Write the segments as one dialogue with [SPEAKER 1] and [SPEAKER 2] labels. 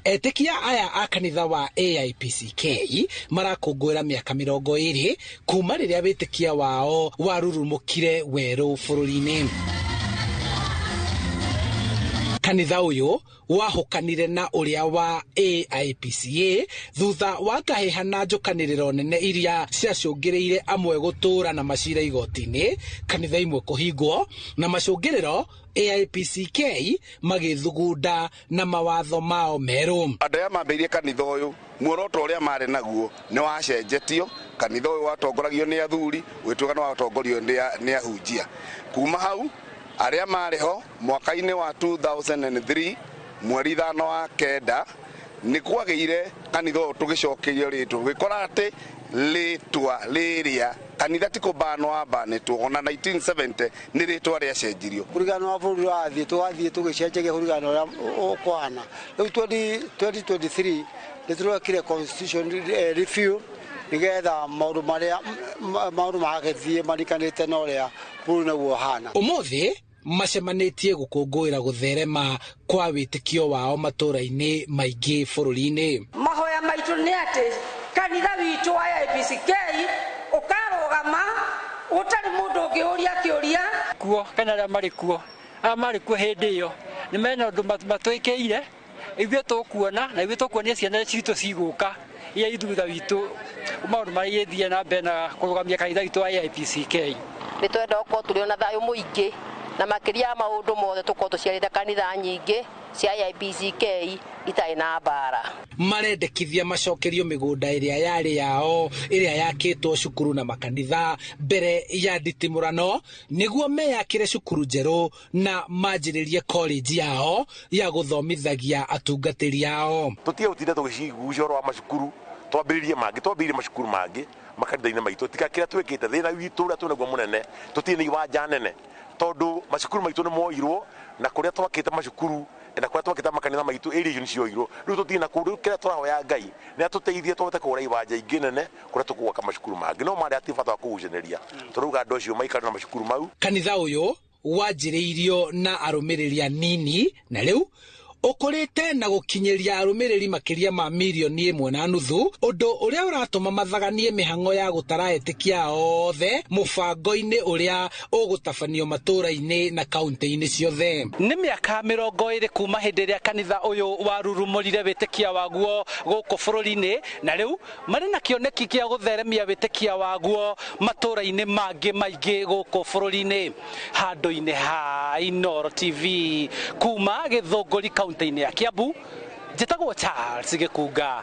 [SPEAKER 1] Etĩkia aya a kanitha wa AIPCK marakũngũĩra mĩaka 20 kuma rĩrĩa wĩtĩkia wao warurumũkire werũ bũrũri-inĩ. Kanitha ũyũ wahũkanire na ũrĩa wa AIPCA thutha wa ngahĩha na njũkanĩrĩro nene iria ciacũngĩrĩire amwe gũtũra na macira igoti-inĩ, kanitha imwe kũhingwo na macũngĩrĩro AIPCK magĩthugunda na mawatho mao merũ.
[SPEAKER 2] Andũ aya mambĩrĩirie kanitha ũyũ muoroto ũrĩa marĩ naguo nĩ wacenjetio. Kanitha ũyũ watongoragio nĩ athuri, ũgĩtuĩka nĩ watongorio nĩ ahunjia. Kuma hau arĩa marĩ ho mwaka-inĩ wa 2003 mweri 5 wa 9 nĩ kwagĩire kanitha ũyũ tũgĩcokerio rĩtwa, gũgĩkora atĩ rĩtwa rĩrĩa kanitha ti kũbanwo wabanĩtwo ona 1970 nĩ rĩtwa rĩacenjirio.
[SPEAKER 3] Kũringana na bũrũri wathiĩ tũgathiĩ tũgĩcenjagia kũringana na ũrĩa ũkũhana. Rĩu 2023 nĩ tũrekire constitution review nĩgetha maũndũ marĩa maũndũ magagĩthiĩ marikanĩte na ũrĩa bũrũri naguo ũhana.
[SPEAKER 1] Ũmũthĩ macemanĩtie gũkũngũĩra gũtherema kwa wĩtĩkio wao matũra-inĩ maingĩ bũrũri-inĩ.
[SPEAKER 4] Mahoya maitũ nĩ atĩ kanitha witũ wa AIPCK ũkarũgama ũtarĩ mũndũ ũngĩũria kĩũria
[SPEAKER 5] kuo kana arĩa marĩ kuo, arĩa marĩ kuo hĩndĩ ĩyo nĩ mena ũndũ matwĩkĩire ithuĩ tũkuona na ithuĩ tũkuonia ciana citũ cigũka iria ithutha witũ maũndũ marĩa gĩthiĩ na mbere na kũrũgamia kanitha witũ wa AIPCK.
[SPEAKER 6] Nĩ twenda gũkorwo tũrĩ ona thayũ mũingĩ na makĩria ya maũndũ mothe tũkorwo tũciarĩte kanitha nyingĩ cia AIPCK itarĩ na mbara.
[SPEAKER 1] Marendekithia macokerio mĩgũnda ĩrĩa yarĩ yao ĩrĩa yakĩtwo cukuru na makanitha mbere ya nditimũrano nĩguo meyakĩre cukuru njerũ na manjĩrĩrie college yao ya gũthomithagia atungatĩri ao.
[SPEAKER 7] Tũtige gũtinda tũgĩcigucia ũhoro wa macukuru, twambĩrĩrie mangĩ, twambĩrĩrie macukuru mangĩ makanitha-inĩ maitũ. Tiga kĩrĩa twĩkĩte, thĩna witũ ũrĩa twĩnaguo mũnene, tũtirĩ na iwanja nene tondũ macukuru maitũ nĩ moirwo na kũrĩa twakĩte macukuru na kũrĩa twakĩte makanitha maitũ area icio nĩcioirwo. Rĩu tũtirĩ na kũndũ. Kĩrĩa tũrahoya Ngai nĩ atũteithie tũhote kũgũra iwanja ingĩ nene kũrĩa tũgwaka macukuru mangĩ, no marĩa hatirĩ bata wa kũgucanĩria, tũrauga andũ acio maikare na macukuru mau.
[SPEAKER 1] Kanitha ũyũ wanjĩrĩirio na arũmĩrĩri anini na rĩu ũkũrĩte na gũkinyĩria arũmĩrĩri makĩria ma 1.5 mirioni, ũndũ ũrĩa ũratũma mathaganie mĩhang'o ya gũtara etĩkia othe mũbango-inĩ ũrĩa ũgũtabanio matũra-inĩ na kaunti-inĩ ciothe. Nĩ mĩaka 20 kuma hĩndĩ ĩrĩa kanitha ũyũ warurumũrire wĩtĩkia waguo gũkũ bũrũri-inĩ, na rĩu marĩ na kĩoneki kĩa gũtheremia wĩtĩkia waguo matũra-inĩ mangĩ maingĩ gũkũ bũrũri-inĩ. Handũ-inĩ ha Inooro TV kuma Gĩthũngũri kaunti-inĩ ya Kiambu, njĩtagwo Charles Gĩkunga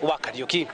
[SPEAKER 1] wa Kariũki.